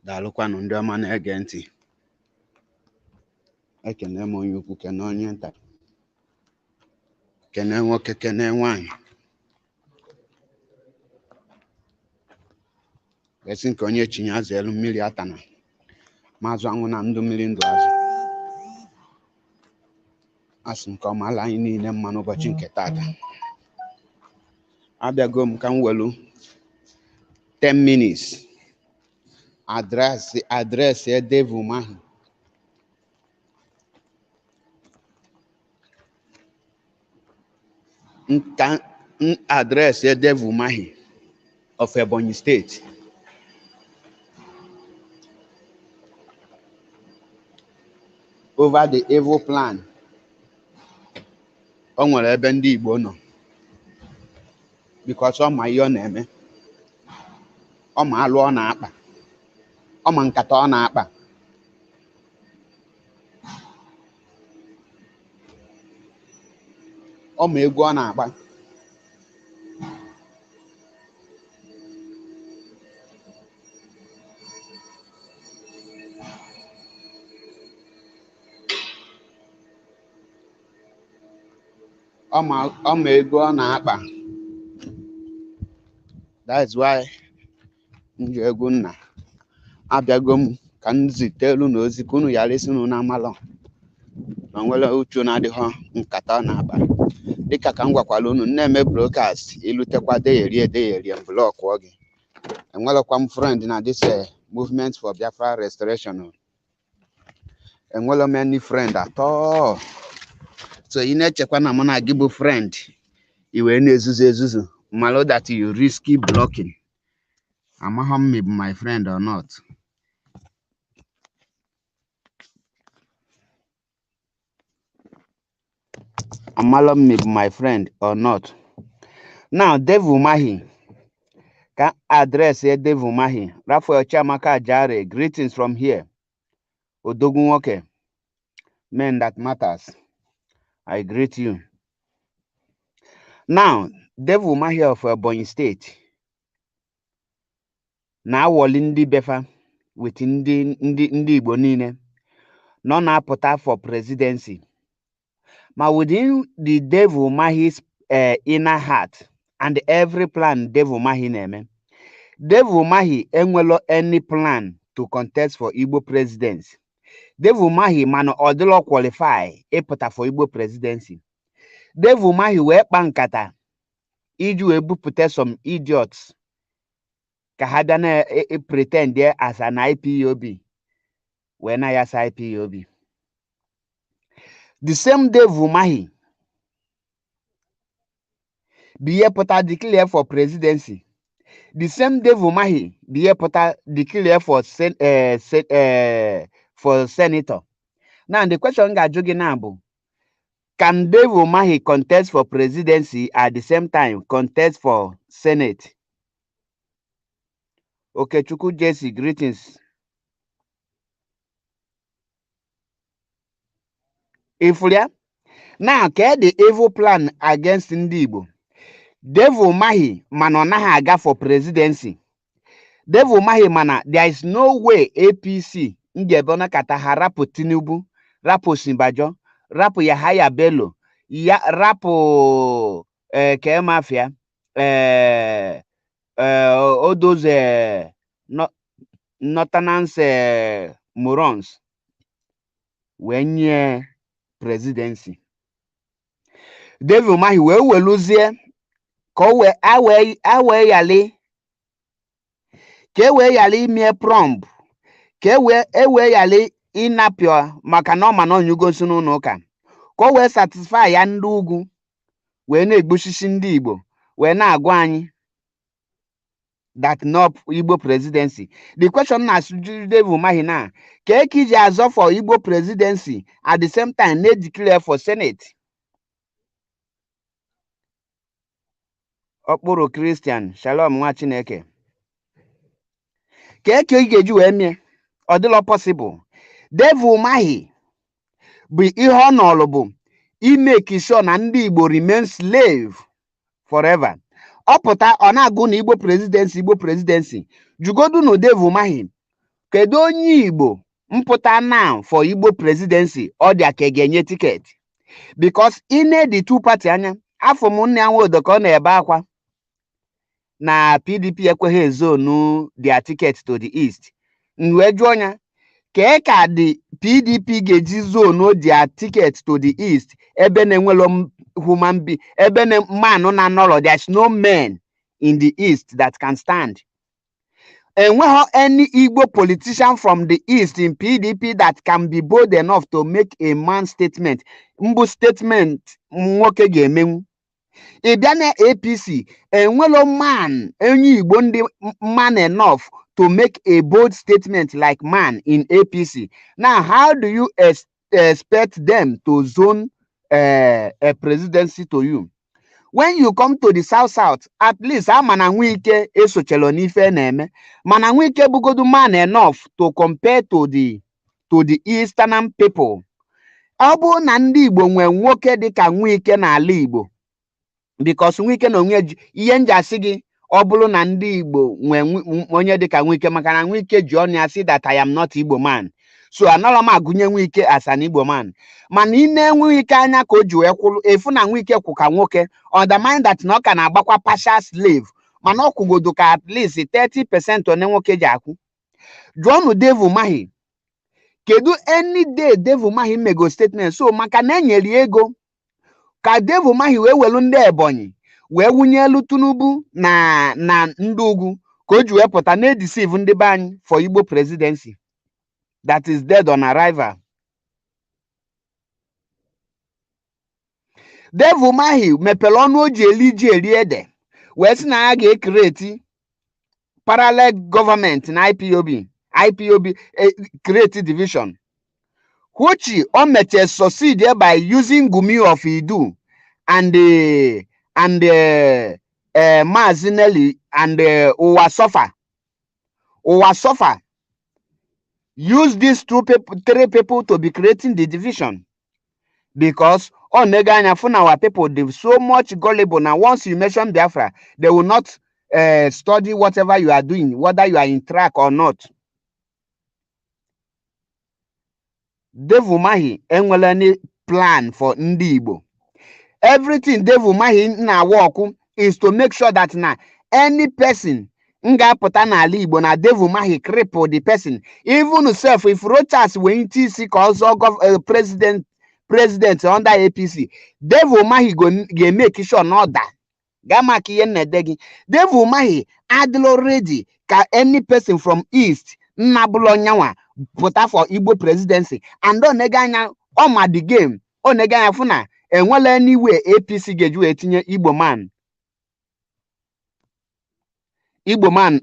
Daalụkwanụ ndị ọma na-ege ntị. Ekene m onye ukwu, kene onye nta, kene nwoke, kene nwaanyị. Esi nke onye chinye azụ elu mmiri atana, mazụ anwụ na ndụ mmiri ndụ azụ. Asị m ka ọ maala anyị niile mma n'ụbọchị nke taata. Abịago m ka m welu 10 minutes address Dave Umahi. Nka address Dave Umahi of Ebonyi State. Over the evil plan. O nwere ebe ndị Igbo nọ because ọ ma ihe ọ na-eme, ọ ma alụ ọ na-akpa, ọ ma nkata ọ na-akpa. Ọ ma egwu ọ na-agba. Ọ ma egwu ọ na-akpa. That's why m ji egwu nna. Abịago m ka m zite elu na ozi ka unu ghara isi unu na-amalọ na onwere uchu na-adịghọ nkata ọ na-akpa. Dịka ka m gwakwala unu, na-eme broadcast ilutekwa deyerie deyerie m blọkụọ gị. Enwerọkwa m friend na this movement for Biafra restoration. Enwerọ m any friend at all. So ị na-echekwa na mụ na gị bụ friend, i wee na-ezuzu ezuzu, malụ that you risky blocking. Amaghọ m bụ my friend or not. Amalọ m bụ my friend or not. Now, Dave Umahi, ka address Dave Umahi. Raphael Chiamaka Ajare, greetings from here. Odogwu nwoke, men that matters. I greet you. Now, Dave Umahi of Ebonyi State na-awọli ndị befa with ndị Igbo niile nọ na-apụta for presidency. Ma within the Dave Umahi's inner heart and every plan Dave Umahi na-eme, Dave Umahi enwelo any plan to contest for Igbo presidency. Dave Umahi mana ọ dịlọ qualify ịpụta for Igbo presidency. Dave Umahi wee kpa nkata iji wee bupụta some idiots ka ha bịa na pretend as an IPOB wee na ya sa IPOB. The same Dave Umahi bụ ihe pụta declare for presidency. The same Dave Umahi bụ ihe pụta declare for senator. Now the question ga-ajụ gị na bụ, can Dave Umahi contest for presidency at the same time contest for senate? Okechukwu Jesse, greetings. Ifulia? Now, ke the evil plan against ndị Igbo? Dave Umahi mana ọ naghị aga for presidency. Dave Umahi mana there is no way APC ngebe nakata ha rapụ Tinubu, rapụ Osinbajo, rapụ Yahaya Bello, ya rapụ Kemafia, all those northerners morons wee nye presidency. Dave Umahi wee weluzie ka o wee awee yali ka e wee yali ime prompt, ka e wee yali ịnapịa maka na ọ ma na onyugosi n'ụlọ ụka, ka o wee satisfy ya ndị ugwu wee na-egbusisi ndị Igbo wee na-agwa anyị that no Igbo presidency. The question na Dave Umahi na ka eke iji azọ for Igbo presidency at the same time na-declare for senate. Okpuru Christian, Shalom nwa Chineke. Ka eke ị ga-eji wee mie ọ dịlọ possible. Dave Umahi bụ ihe ọ nọlụ bụ imeki sure na ndị Igbo remain slave forever. Ọ pụta ọ na-agụ na Igbo presidency, Igbo presidency. Jugodunu Dave Umahi, kedu onye Igbo mpụta now for Igbo presidency ọ dị ka ga-enye ticket? Because ine the two party anya, afọ m nne ya nwodo ka ọ na-ebe akwa na PDP ekweghị ezonu their ticket to the east. M wee jụọ ya, kee ka the PDP ga-eji zonu their ticket to the east ebe na-enwelo human being, ebe na man na nọrọ, there's no man in the east that can stand. Enweghị any Igbo politician from the east in PDP that can be bold enough to make a man statement. Mbụ statement nwoke ga-emenwu. Ị bịa na APC, enwelo man onye Igbo ndị man enough to make a bold statement like man in APC. Now, how do you expect them to zone a presidency to you? When you come to the South South, at least ama na Nwike esochelo n'ife na-eme. Mana Nwike bugodu man enough to compare to the Eastern people. Ọ bụrụ na ndị Igbo nwee nwoke dịka Nwike n'ala Igbo, because Nwike na onwe ihe nji asị gị, ọ bụrụ na ndị Igbo nwee onye dịka Nwike, maka na Nwike ji ọnụ ya sị that I am not Igbo man. So anọrọ m agụnye Nwike as an Igbo man. Mana ị na-enwe ike anya ka o ji wee kwụrụ efu na Nwike kwụ ka nwoke, undermine that na ọ ka na-agbakwa partial slave, mana ọ kwụgodo ka at least 30% one nwoke ji akwụ. Jụọnụ Dave Umahi, kedu any day Dave Umahi mego statement? So maka na enyere ego ka Dave Umahi wee welu ndị Ebonyi wee wunye elu Tinubu na ndị ugwu ka o ji wee pụta na-edeceive ndị be anyị for Igbo presidency that is dead on arrival. Dave Umahi mepere ọnụ o ji eli ji eri ede wee sị na ya ga-ekreti parallel government na IPOB create division, which o mechie succeed by using Gumi of Idu and Mazi Nelly and Uwa Sofa. Use these three people to be creating the division, because on Neganya for our people they so much gullible. Now once you mention Biafra, they will not study whatever you are doing, whether you are in track or not. Dave Umahi enwere any plan for ndị Igbo. Everything Dave Umahi na work is to make sure that now any person nga-apụta n'ala Igbo na Dave Umahi cripple the person. Even self, if Rochas wee ntị isi ka ọzọ president under APC, Dave Umahi ga-emeke sure na ọda ga maka ihe nna-ede gị. Dave Umahi adịla ready ka any person from east nnabụlọ nyanwa pụta for Igbo presidency, and ọ na-ege anya ọ ma the game, ọ na-ege anya fụ na enwela anyway APC ga-eji wee tinye Igbo man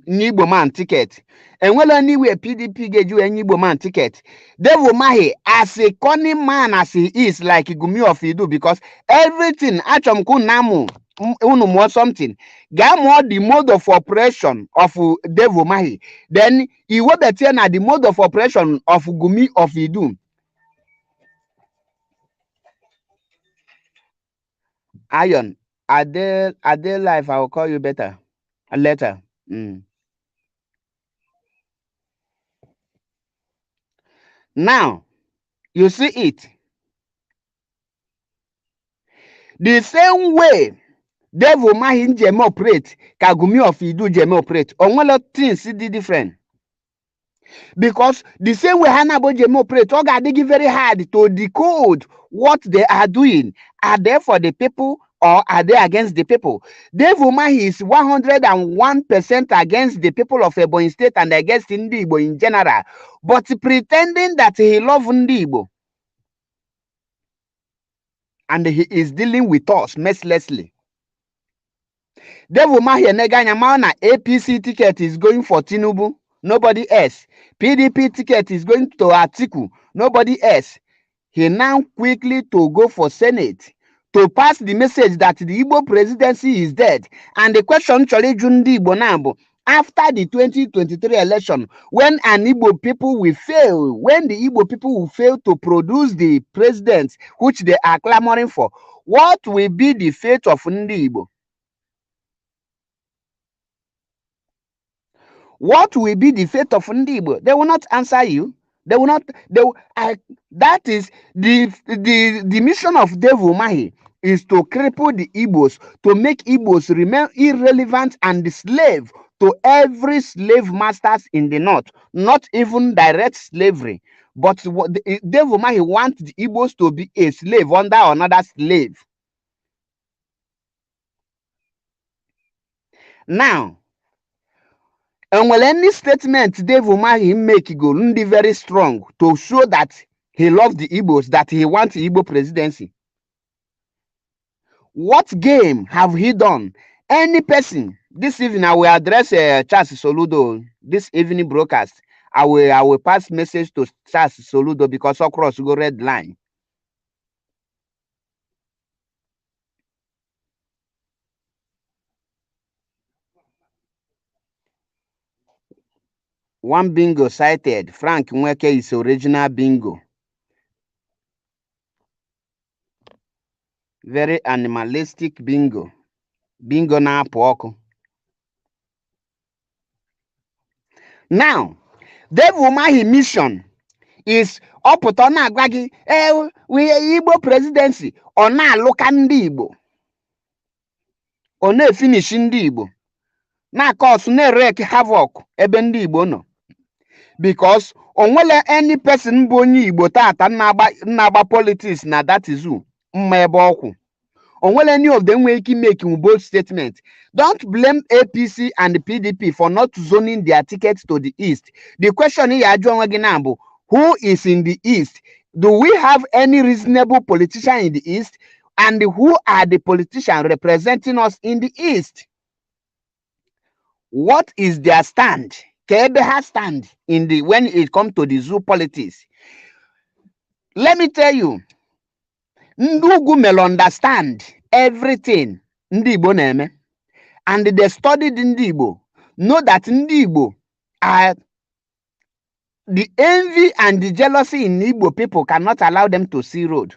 nye Igbo man ticket. Enwela anyway PDP ga-eji wee nye Igbo man ticket. Dave Umahi, as a cunning man as he is, like Gumi of Idu, because everything achọrọ m ka unu amụ unu mụọ something, gaa mụọ the mode of operation of Dave Umahi, then iwebetie na the mode of operation of Gumi of Idu. Iron, Ade life, I will call you better later. Now you see it the same way Dave Umahi njem operate ka Gumi of Idu jem operate. Onwelo things dị different, because the same way ha na-abụ jem operate, ọ ga-adị gị very hard to decode what they are doing. Are they for the people or are they against the people? Dave Umahi is 101% against the people of Ebonyi State and against Ndị Igbo in general, but pretending that he loves Ndị Igbo, and he is dealing with us mercilessly. Dave Umahi enega anya ma na APC ticket is going for Tinubu, nobody else. PDP ticket is going to Atiku, nobody else. He now quickly to go for Senate to pass the message that the Igbo presidency is dead. And the question chọrọ ịjụ ndị Igbo now bụ, after the 2023 election, when an Igbo people will fail, when the Igbo people will fail to produce the president which they are clamoring for, what will be the fate of ndị Igbo? What will be the fate of Ndi Igbo? They will not answer you. They will not. They will, that is the mission of Dave Umahi is to cripple the Igbos, to make Igbos remain irrelevant and the slave to every slave masters in the north, not even direct slavery. But what Dave Umahi wants the Igbos to be a slave under another slave. Now, and well, any statement Dave Umahi make go ndi very strong to show that he loved the Igbos, that he wants Igbo presidency. What game have he done? Any person this evening, I will address Charles Soludo this evening broadcast. I will pass message to Charles Soludo because across go red line. One bingo cited. Frank Nweke is original bingo. Very animalistic bingo. Bingo na-apụ ọkụ. Now, Dave Umahi mission is ọ pụta ọ na-agwa gị Igbo presidency, ọ na-alụka ndị Igbo, ọ na-efinish ndị Igbo, na-akọsụ na-erek havoc ebe ndị Igbo nọ, because o nwere any person bụ onye Igbo tata na-agba politics na that zoo mma ebe ọkwụ. O nwere any of them nwere ike make bold statement. Don't blame APC and the PDP for not zoning their tickets to the East. The question ya ajụ onwe gị na bụ, who is in the East? Do we have any reasonable politician in the East? And who are the politicians representing us in the East? What is their stand? Ka ebe ha stand in the when it comes to the zoo politics? Let me tell you, ndị ugwu mere understand everything ndị Igbo na-eme, and they studied ndị Igbo, know that ndị Igbo are the envy and the jealousy in Igbo people cannot allow them to see road.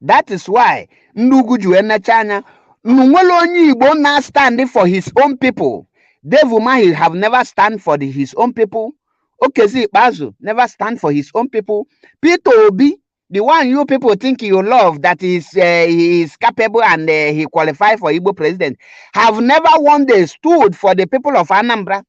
That is why ndị ugwu ji wee necha anya nwere onye Igbo na stand for his own people. Dave Umahi have never stand for his own people. Okezie Ikpeazu never stand for his own people. Peter Obi, the one you people think you love, that is he is capable and he qualified for Igbo president, have never one day stood for the people of Anambra.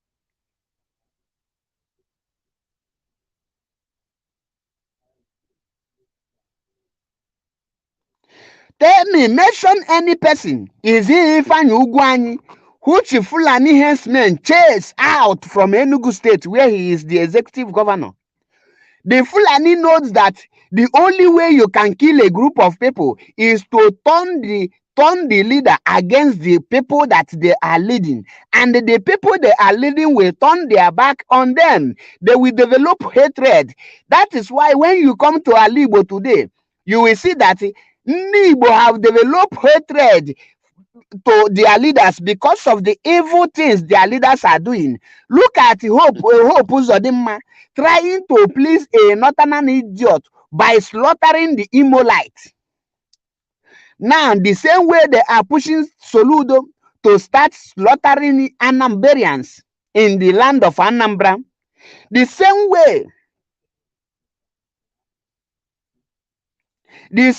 Tell me, mention any person. Is it Ifeanyi Ugwuanyi, which Fulani henchmen chase out from Enugu State, where he is the executive governor? The Fulani knows that the only way you can kill a group of people is to turn the leader against the people that they are leading. And the people they are leading will turn their back on them. They will develop hatred. That is why when you come to Alaigbo today, you will see that Ndị Igbo have developed hatred to their leaders because of the evil things their leaders are doing. Look at Hope Uzodinma trying to please a northern idiot by slaughtering the Imolites. Now, the same way they are pushing Soludo to start slaughtering Anambarians in the land of Anambra, the same way, Dave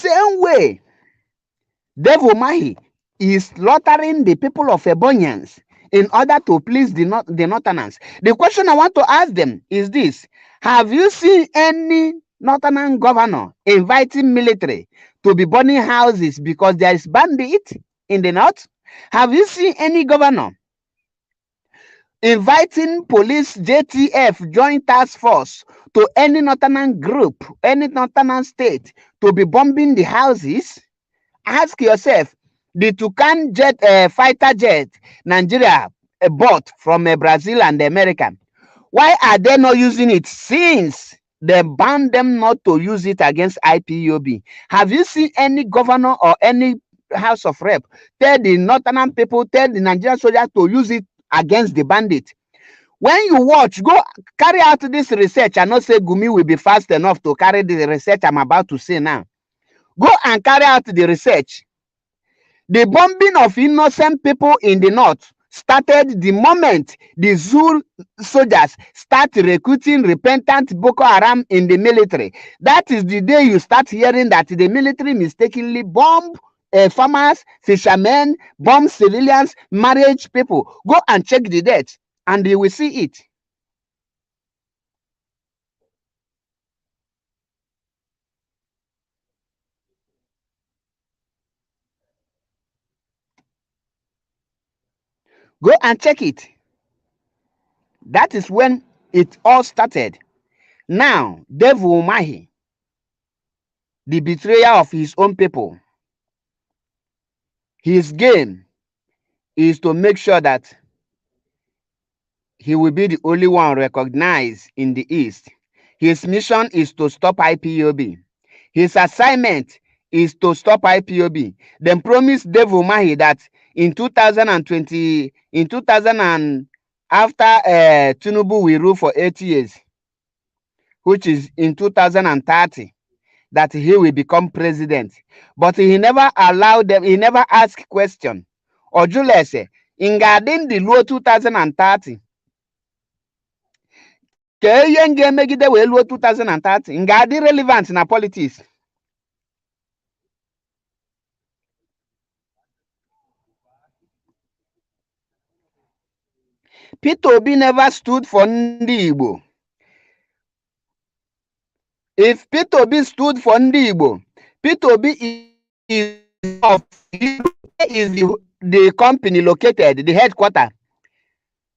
Umahi is slaughtering the people of Ebonians in order to please the Northerners. The question I want to ask them is this: have you seen any Northern governor inviting military to be burning houses because there is bandit in the north? Have you seen any governor inviting police, JTF, Joint Task Force, to any northern group, any northern state to be bombing the houses? Ask yourself, the Tucan jet, fighter jet Nigeria bought from Brazil and America, why are they not using it since they banned them not to use it against IPOB? Have you seen any governor or any House of Rep tell the northern people, tell the Nigerian soldiers to use it against the bandit? When you watch, go carry out this research. I not say Gumi will be fast enough to carry the research I'm about to say now. Go and carry out the research. The bombing of innocent people in the north started the moment the Zoo soldiers start recruiting repentant Boko Haram in the military. That is the day you start hearing that the military mistakenly bomb farmers, fishermen, bomb civilians, marriage people. Go and check the date and you will see it. Go and check it. That is when it all started. Now, Devil Umahi, the betrayer of his own people, his game is to make sure that he will be the only one recognized in the East. His mission is to stop IPOB. His assignment is to stop IPOB. Then promised Devil Umahi that in 2020, in 2000 and after Tinubu will rule for 8 years, which is in 2030, that he will become president. But he never allowed them, he never asked question. Ojulese, in Garden the luo 2030, ka ihe m ga-emegide wee luo 2030, nga adị relevant na politics. Peter Obi never stood for Ndị Igbo. If Peter Obi stood for Ndị Igbo, Peter Obi is of is the company located, the headquarter.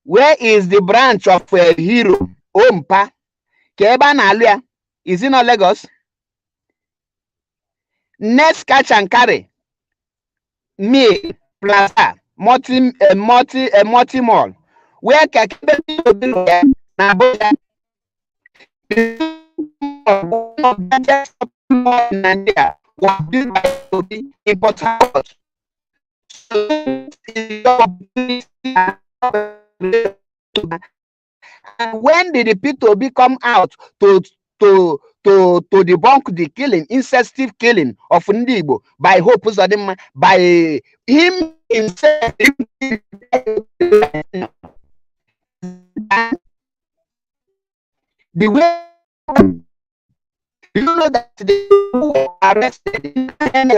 Where is the branch of Hero Ompa? Ka ebe a na-alụ ya? Is it not Lagos? Next catch and carry, Mill Plaza, multi multi multi mall. Where ka ebe Peter Obi nọ ya na Abuja? One of the largest shopping mall in Nigeria was built by Obi in Port Harcourt. So, and when did the Peter Obi come out to debunk the killing, insensitive killing of Ndị Igbo by Hope Uzodinma, by him himself? The way you know that they were arrested and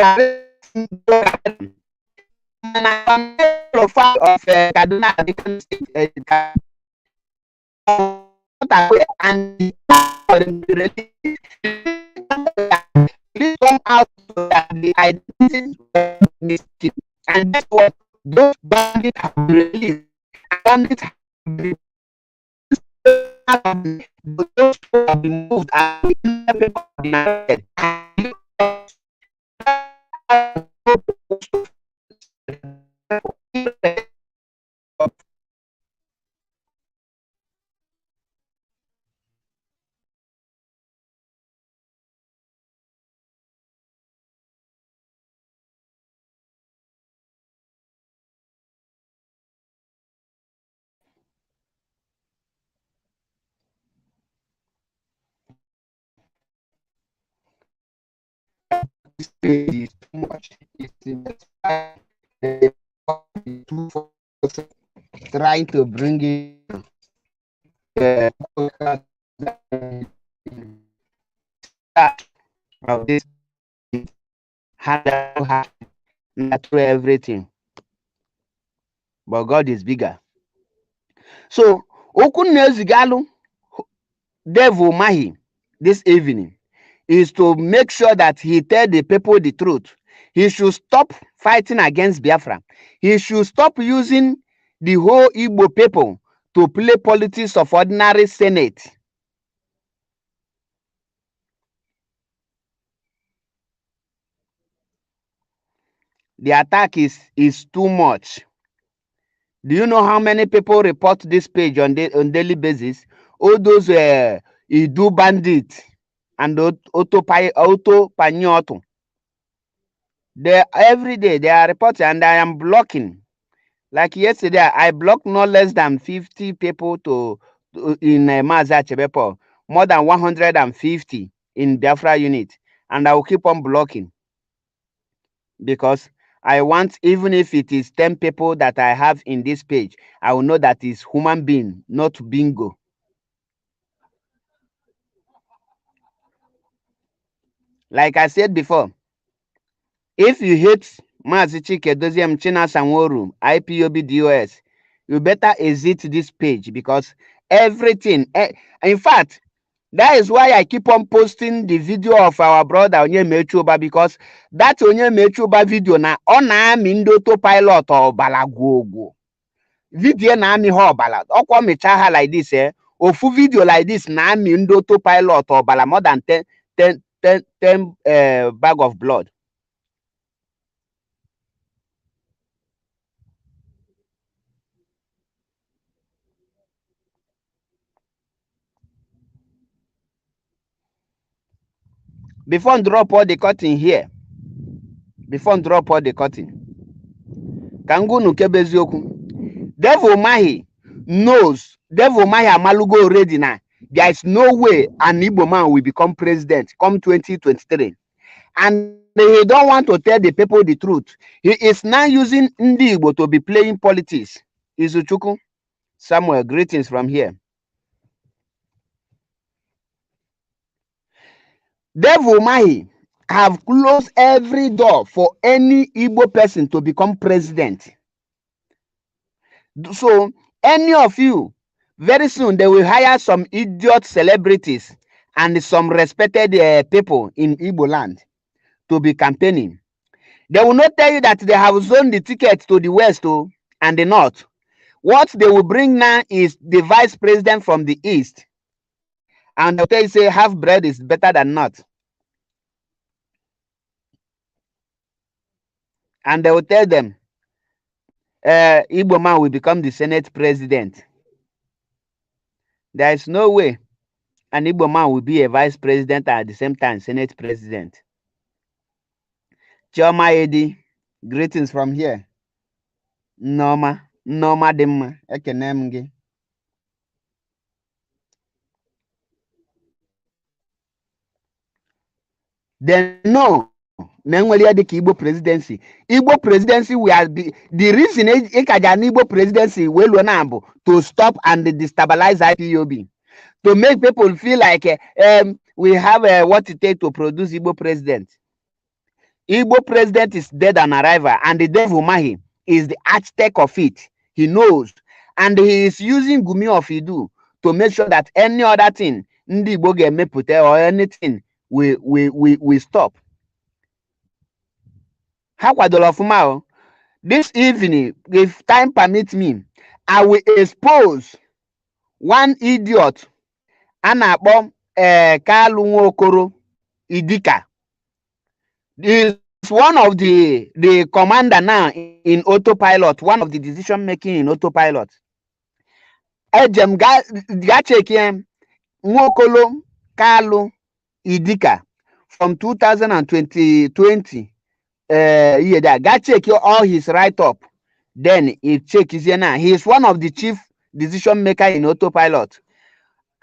of Kaduna State, and come out that the identities were mistaken, and that's what those bandits have been released. Bandits have been those who have been moved and people have been arrested. Is too much. It's trying to bring in of this through everything, but God is bigger. So okwu na-ezigalụ Devil Umahi this evening is to make sure that he tell the people the truth. He should stop fighting against Biafra. He should stop using the whole Igbo people to play politics of ordinary Senate. The attack is too much. Do you know how many people report this page on daily basis? All those Idu bandits and auto panyoto. They every day they are reporting, and I am blocking. Like yesterday, I blocked no less than 50 people to in Mazi Achebepo, more than 150 in Biafra unit, and I will keep on blocking because I want, even if it is 10 people that I have in this page, I will know that it's human being, not bingo. Like I said before, if you hate Mazi Chike Doziem Chinasa Nworu, IPOB DOS, you better exit this page, because everything, in fact, that is why I keep on posting the video of our brother Onyemechuba, because that Onyemechuba video na ọ na-amị ndị autopilot ọbala gwogwo. Video na-amị ha ọbala, ọkwa mechaa ha like this, eh? Ofu video like this na-amị ndị autopilot ọbala more than 10 bag of blood. Before I drop all the cotton here, before I drop all the cotton, Kangunu Kebeziokwu, Devil Umahi knows, Devil Umahi Amalugo already now. There is no way an Igbo man will become president come 2023. And he don't want to tell the people the truth. He is now using Ndi Igbo to be playing politics. Izuchukwu Samuel, greetings from here. Devil Umahi have closed every door for any Igbo person to become president. So any of you, very soon they will hire some idiot celebrities and some respected people in Igbo land to be campaigning. They will not tell you that they have zoned the ticket to the west and the north. What they will bring now is the vice president from the east. And they'll tell you, say, half bread is better than not. And they will tell them, Igbo man will become the Senate president. There is no way an Igbo man will be a vice president and at the same time Senate president. Chioma Edi, greetings from here. Nneoma, Nneoma dị mma, ekene m gị. They know na enwere ya dịka Igbo presidency. Igbo presidency, we are the reason ịkaja na Igbo presidency wee luo na bụ to stop and destabilize IPOB, to make people feel like we have what it takes to produce Igbo president. Igbo president is dead on arrival, and the Devil Umahi is the architect of it. He knows, and he is using Gumi of Idu to make sure that any other thing ndị Igbo ga-emepụta or anything we stop. Ha kwadoro ọfụma o. This evening, if time permits me, I will expose one idiot a na-akpọ Kalu Nwokoro Idika. He is one of the commander now in autopilot, one of the decision making in autopilot. Ejem ga check him, Nwokolo Kalu Idika from 2020. Yeah, ga check all his write-up. Then he check his now. He is one of the chief decision maker in autopilot.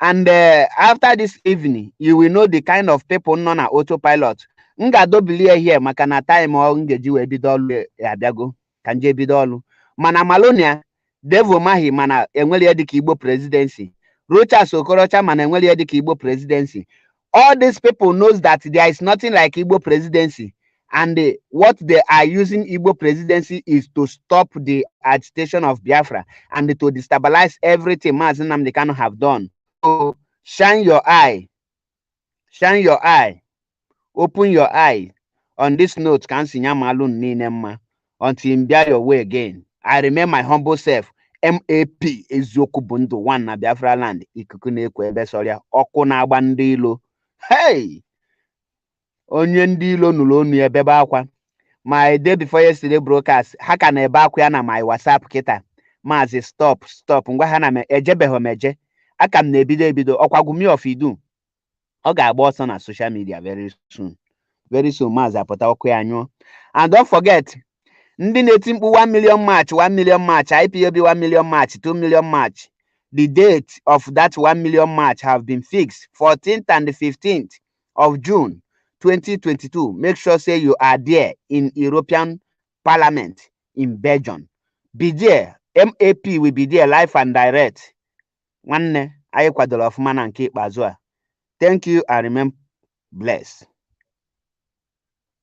And after this evening, you will know the kind of people known as autopilot. M ga-adobilie here maka na time ọ m ga-eji wee bido ọlụ abịago ka nje bido ọlụ. Mana Malonia, Devil Umahi mana enwere ya dịka Igbo presidency. Rochas Okorocha mana enwere ya dịka Igbo presidency. All these people knows that there is nothing like Igbo presidency. And what they are using Igbo presidency is to stop the agitation of Biafra and to destabilize everything Mazi Nnamdi Kanu have done. So shine your eye, shine your eye, open your eye. On this note, ka nsi nya malụ niile mma until m bịa your way again. I remain my humble self, MAP Eziokwu bụ ndụ one na Biafra land. Ikuku na-ekwo ebe sọrịa, ọkụ na-agba ndị ilo. Hey! Onye ndị ilo nụrụ onu ya ebebe akwa. My day before yesterday broadcast, ha ka na-ebe akwa ya na my WhatsApp kịta. Maazị stop, stop, ngwa ha na m ejebeghị m eje. Aka m na-ebido ebido, ọkwa Gumi of Idu. Ọ ga-agba ọsọ na social media very soon. Very soon, maazị apụta ọkụ ya nyụọ. And don't forget, ndị na-eti mkpu 1 million march, 1 million march, IPOB 1 million march, 2 million march. The date of that 1 million march have been fixed, 14th and the 15th of June 2022. Make sure say you are there in European Parliament in Belgium. Be there. MAP will be there live and direct. Nwanne, anyị kwadoro ọfụma na nke ikpeazụ a. Thank you and remain blessed.